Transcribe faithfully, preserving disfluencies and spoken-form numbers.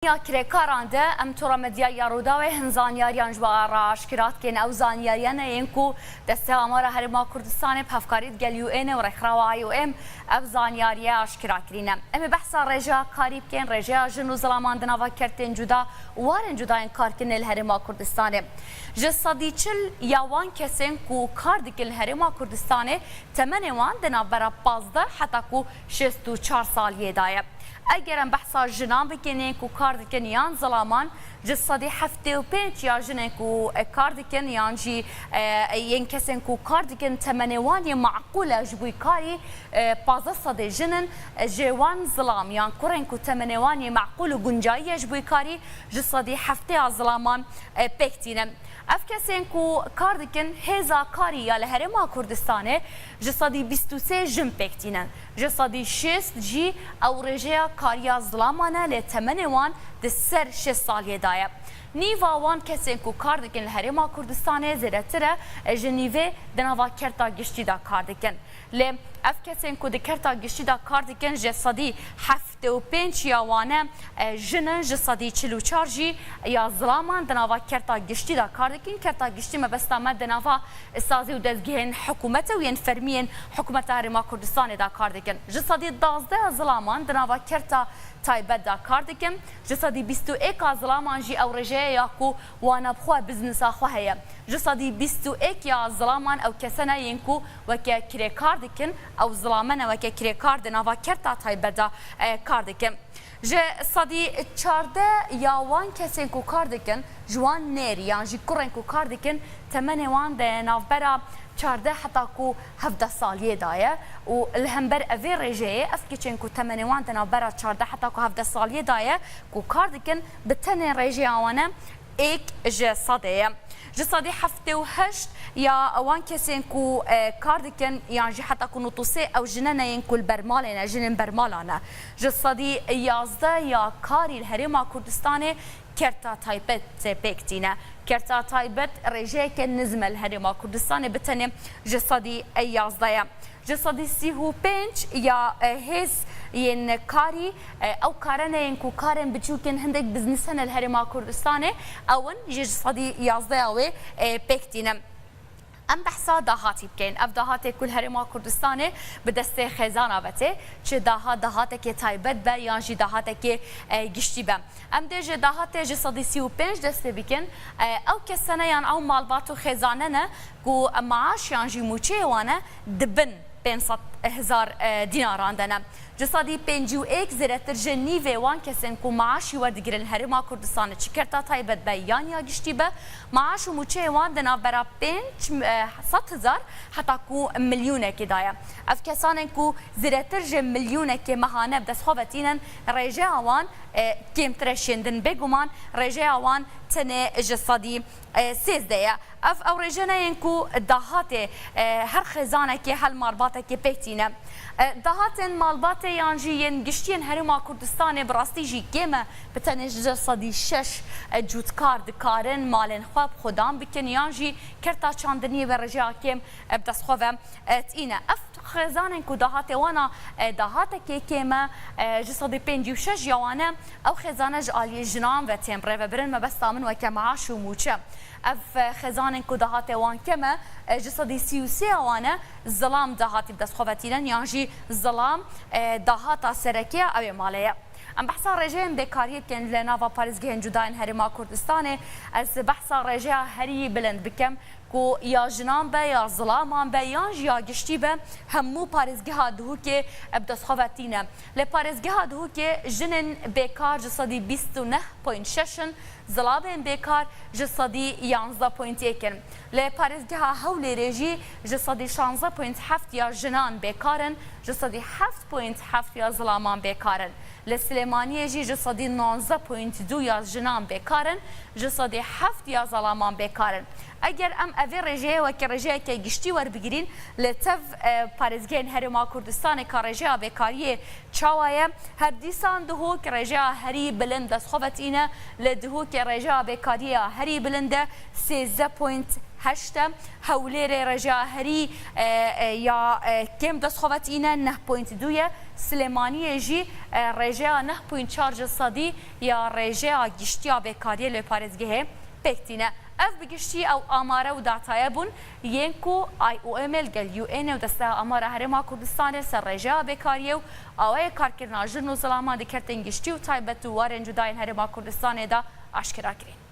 Ya kirêkaran de em tora medya ya Rûdawê hin zanyariyan ji we re aşkera dikin. Ew zanyariyan e yên ku Destê Amara Herêma Kurdistanê bi hevkarî digel U N û rêkxirawa I O M ev zanyariye aşkera kirîne. Em ê behsa rêjeya karî bikin, rêjeya jin û zilaman di nava kertên cuda û warên cuda yên karkirinê li Herêma Kurdistanê. Ji sedî çil ya wan kesên ku kar dikin li Herêma Kurdistanê temenê wan di navbera pazdeh heta ku şêst û çar saliyê de ye. Eger em behsa jinan bikin yên ku kar dikin yan zilaman, ji sedî heftê û pênc ya jinên ku, e, kar dikin yan jî, e, yên kesên ku kar dikin temenê wan yê meqûl e ji bo karî, e, pazdeh sedê jin in, e, ji wan zilam yan kurên ku temenê wan yê meqûl û guncayî ye ji bo karî ji sedî heftê ya zilaman, e, pêk tînin. Ev kesên ku kar dikin hêza karî ya li Herêma Kurdistanê ji sedî bîst û sê jin pêk tînin. Ji sedî şêst jî ew rêjeya kariya zilaman e, lê temenê wan di ser şêst saliyê de ye. Nîva wan kesên ku kar dikin li Herêma Kurdistanê zêdetir e, ji nîvê di nava kerta giştî de kar dikin. Lê ev kesên ku di kerta giştî de kar dikin ji sedî heftê û pênc ya wan e, e, jin in, ji sedî çil û çar jî ya zilaman di nava kerta giştî de kar dikin. Kerta giştî mebesta me di nava sazî û dezgehên hikûmetê û yên fermiyên hikûmeta Herêma Kurdistanê de kar dikin. Ji sedî duwazdeh ya zilaman di nava kerta taybet de kar dikin. Ji sedî bîst û êk ya zilaman jî ew rêjeye ya ku wana bi xwe, biznesa xwe heye. Ji sedî bîst û êk ya zilaman ew kese ne yên ku weke kirêkar dikin, ew zilame ne weke kirêkar di nava kerta taybet de, e, kar dikin. Ji sedî çardeh ya wan kesên ku kar dikin, ji wan nêrî yan jî kurên ku kar dikin, temenê wan di navbera çardeh heta ku hevdeh saliyê de ye û li hember evê rêjeyê ev keçên ku temenê wan di navbera çardeh heta ku hevdeh saliyê de ye ku kar dikin, bi tenê rêjeya wan e êk ji sedê ye. Ji sedî heftê û heşt ya wan kesên ku, e, kar dikin yan jî heta ku nod û sê ew jine ne yên ku li bermalê ne, jinên bermala ne. Ji sedî yazdeh ya karî li Herêma Kurdistanê kerta taybet pêk tîne. Kerta taybet rêjeyeke nizm e li Herêma Kurdistanê, bi tenê ji sedî yazdeh ye. Ji sedî sî û pênc ya, e, hêz yên karî, e, ew kare ne yên ku karên biçûk in, hindek biznes hene li Herêma Kurdistanê, ew in jî ji sedî yazdeh ya wê, e, pêk tînin. Em behsa dahatî bikeyin. Ev dahatê ku li Herêma Kurdistanê bi destê xêzana ve tê, çi dahat dahatekê taybet be yan jî dahatekê, e, giştî be. Em dê ji dahatê ji sedî sî û pênc dest pê bikin. E, ew kesane yan ew malbat û xêzane ne ku maaş yan jî mûçeyê wan e di bin pênc sed hezar, e, dînaran de ne. Ji sedî pêncî û êk zêdetir ji nîvê wan kesên ku maaşî werdigirin Herêma Kurdistanê, çi kerta taybet be yan ya giştî be, maaş û mûçeyê wan di navbera pênc, e, sed hezar heta ku milyonekê de ye. Ev kesanên ku zêdetir ji milyonekê mehane bi dest xwe ve tînin, rêjeya wan, e, kêmtir e şêndin. Bêguman rêjeya wan tenê ji sedî, e, sêzdeh ye. Ev ew rêje ne yên ku dahatê, e, her xêzanekê, her malbatekê pêk tîne. E, dahatên malbatê yan jî yên giştiyên Herêma Kurdistanê bi rastî jî kêm e. Bi tenê ji sedî şeş, e, cûtkar dikarin malên xwe bi xwedan bikin yan jî kerta çandiniyê ve rêjeya kêm, e, bi dest xwe ve, e, tîne. Ev xêzanên ku dahatê wana, e, dahatekê kêm e, e, ji sedî pêncî û şeş ya wan e, ew xêzane ji aliyê jinan ve tên rêvebirin, mebesta min weke maaş û mûçe. Ev, e, xêzanên ku dahatê wan kem e, e, ji sedî sî û sê ya wan e, zilam dahatî bi dest xwe ve tînin yan jî zilam, e, dahata sereke ya ew ê malê ye. Em behsa rêjeyên bêkariyê bikin li nava parêzgehên cuda yên Herêma Kurdistanê. Ez behsa rêjeya herî bilind bikim ku ya jinan be, ya zilaman be, yan jî ya giştî be, hemû parêzgeha Duhokê bi dest xwe ve tîne. Li parêzgeha Duhokê jinên bêkar ji sedî bîst û neh point şeş in, zilamên bêkar ji sedî yanzdeh point yek in. Li parêzgeha Hewlêrê jî ji sedî şanzdeh point heft ya jinan bêkar in, ji sedî heft point heft ya zilaman bêkar in. Li Silêmaniyê jî ji sedî nonzdeh point du ya jinan bêkar in, ji sedî heft ya zilaman bêkar in. Eger em Ev ê rêjeyê weke rêjeyeke giştî werbigirîn, li tev, e, parêzgehên Herêma Kurdistanê ka rêjeya bêkariyê çawa ye? Her dîsan Dihok rêjeya herî bilind destxwe ve tîne, li Dihokê rêjeya bêkariyê ya herî bilind e, sêzdeh point heşt e, Hewlêrê rêjeya herî, e, e, ya, e, kêm destxwe ve tîne, neh point du ye, Silêmaniyê jî, e, rêjeya neh point çar ji sedî ya rêjeya giştî ya bêkariyê li parêzgehê pêk tîne. Ev bi giştî ew amare û dataye bûn yên ku I O M li gel U N ê û Desteya Amara Herêma Kurdistanê ser rêjeya bêkariyê û awayê karkirina jin û zilaman di kertên giştî û taybet û warên cuda yên Herêma Kurdistanê de aşkera kirin.